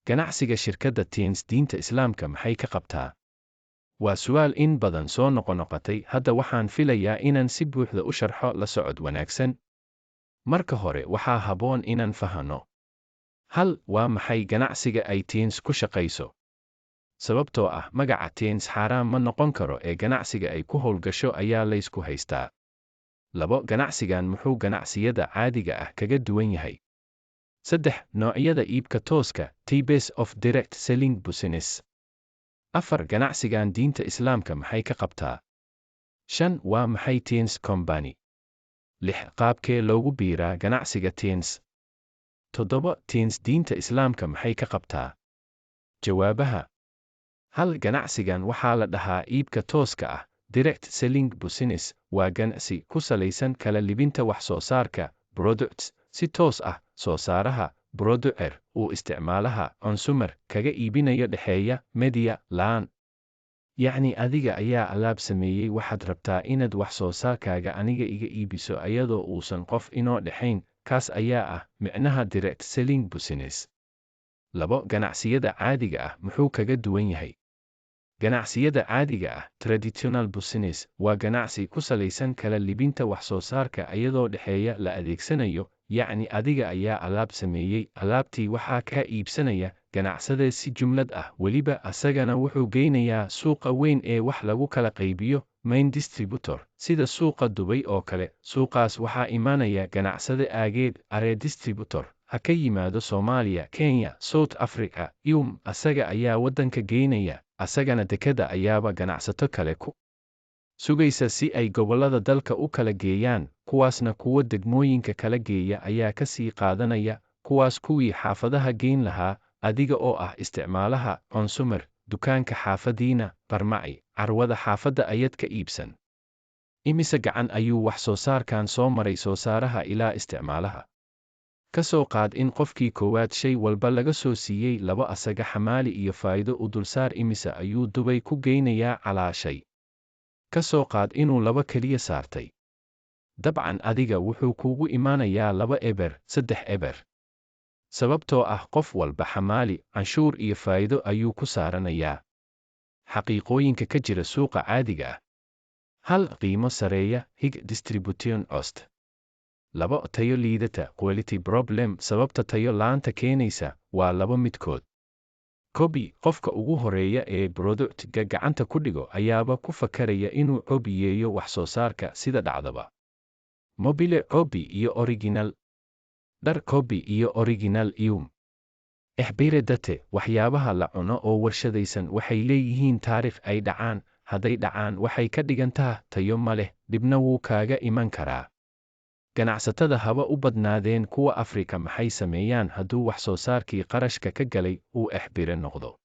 Ganacsiga shirkadda Tiens diinta Islaamka maxay ka qabtaa? Waa su'aal in badan soo noqonoqotay. Hadda waxaan filayaa inaan si buuxda u sharxo. La socod wanaagsan. Marka hore waxaa habboon inaan fahanno. 1, waa maxay ganacsiga ay Tiens ku shaqayso? Sababtoo ah magaca Tiens xaaraam ma noqon karo ee ganacsiga ay ku howlgasho ayaa laysku haystaa. 2, ganacsigan muxuu ganacsiyada caadiga ah kaga duwan yahay? 3, noocyada iibka tooska, types of direct selling business. 4, ganacsigan diinta Islaamka maxay ka qabtaa? 5, waa maxay Tiens Company? 6, qaabkee loogu biiraa ganacsiga Tiens? 7, Tiens diinta Islaamka maxay ka qabtaa? Jawaabaha: 1, ganacsigan waxaa la dhahaa iibka tooska ah, direct selling business. Waa ganacsi ku salaysan kala libinta wax soo saarka, products, si toos ah soo saaraha, producer, uu isticmaalaha, consumer, kaga iibinayo dhexeeya media laan. Yacni adiga ayaa alaab sameeyey, waxaad rabtaa inaad wax soo saarkaaga aniga iga iibiso ayadoo uusan qof inoo dhexayn. Kaas ayaa ah micnaha direct selling business. 2, ganacsiyada caadiga ah muxuu kaga duwan yahay? Ganacsiyada caadiga ah, traditional business, waa ganacsi ku salaysan kala libinta wax soo saarka ayadoo dhexeeya la adeegsanayo. Yacni adiga ayaa alaab sameeyey, alaabtii waxaa kaa iibsanaya ganacsade si jumlad ah weliba, asagana wuxuu geynayaa suuqa weyn ee wax lagu kala qaybiyo, main distributor, sida suuqa Dubay oo kale. Suuqaas waxaa imanaya ganacsade aageed area distributor, ha ka yimaado Soomaaliya, Kenya, South Africa iwm. Asaga ayaa waddanka geynaya, asagana dekada ayaaba ganacsato kale ku sugaysa si ay gobollada dalka u kala geeyaan. Kuwaasna kuwo degmooyinka kala geeya ayaa ka sii qaadanaya, kuwaas kuwii xaafadaha geyn lahaa. Adiga oo ah isticmaalaha, consumer, dukaanka xaafadiina, barmaci, carwada xaafadda ayad ka iibsan. Imise gacan ayuu wax soo saarkan soo maray soo saaraha ilaa isticmaalaha? Ka soo qaad in qofkii koowaad shay walba laga soo siiyey labo, asaga xamaali iyo faa'iido u dulsaar. Imise ayuu Dubay ku geynayaa calaa shay? Ka soo qaad inuu laba keliya saartay. Dabcan adiga wuxuu kuugu imaanayaa laba eber, saddex eber, sababtoo ah qof walba xamaali, canshuur iyo faa'iido ayuu ku saaranayaa. Xaqiiqooyinka ka jira suuqa caadiga ah: 1, qiimo sareeya, high distribution cost. 2, tayo liidata, quality problem. Sababta tayo la'aanta keenaysa waa laba midkood. Copy: qofka ugu horeeya ee productga gacanta ku dhigo ayaaba ku fakaraya inuu copy-yeeyo wax soo saarka, sida dhacdaba mobile copy iyo original, dhar copy iyo original iwm. Expiry date: waxyaabaha la cuno oo warshadaysan waxay leeyihiin taariikh ay dhacaan. Hadday dhacaan, waxay ka dhigantaa tayo ma leh, dhibna wuu kaaga iman karaa. Ganacsatada, haba u badnaadeen kuwa Afrika, maxay sameeyaan hadduu wax soo saarkii qarashka ka galay uu expire noqdo?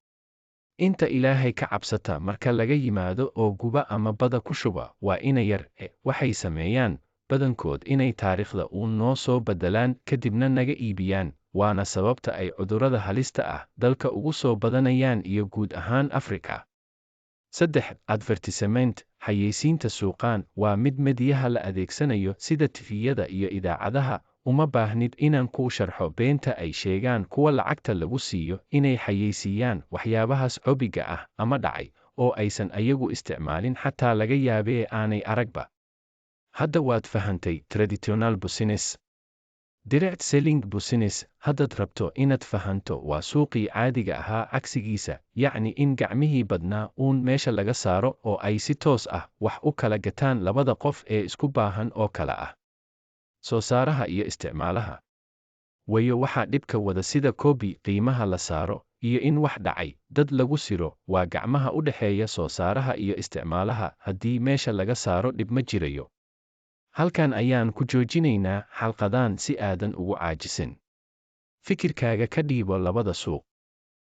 Inta Ilaahay ka cabsata marka laga yimaado oo guba ama bada ku shuba waa ina yar e waxay sameeyaan badankood inay taariikhda uun noo soo beddelaan, kadibna naga iibiyaan. Waana sababta ay cudurrada halista ah dalka ugu soo badanayaan iyo guud ahaan Afrika. 3, advertisement, xayeysiinta. Suuqaan waa mid mediyaha la adeegsanayo sida TV-yada iyo idaacadaha. Uma baahnid inaan kuu sharxo beenta ay sheegaan kuwa lacagta lagu siiyo inay xayeysiiyaan waxyaabahaas copy-ga ah ama dhacay oo aysan ayagu isticmaalin, xataa laga yaabee aanay aragba. Hadda waad fahantay traditional business, direct selling business. Haddaad rabto inaad fahanto, waa suuqii caadiga ahaa cagsigiisa, yacni in gacmihii badnaa uun meesha laga saaro oo ay si toos ah wax u kala gataan labada qof ee isku baahan oo kala ah soo saaraha iyo isticmaalaha. Wayo waxaa dhibka wada, sida copy, qiimaha la saaro iyo in wax dhacay dad lagu siro, waa gacmaha u dhexeeya soo saaraha iyo isticmaalaha. Haddii meesha laga saaro, dhib ma jirayo. Halkan ayaan ku joojinaynaa xalqadan si aadan ugu caajisin. Fikirkaaga ka dhiibo labada suuq.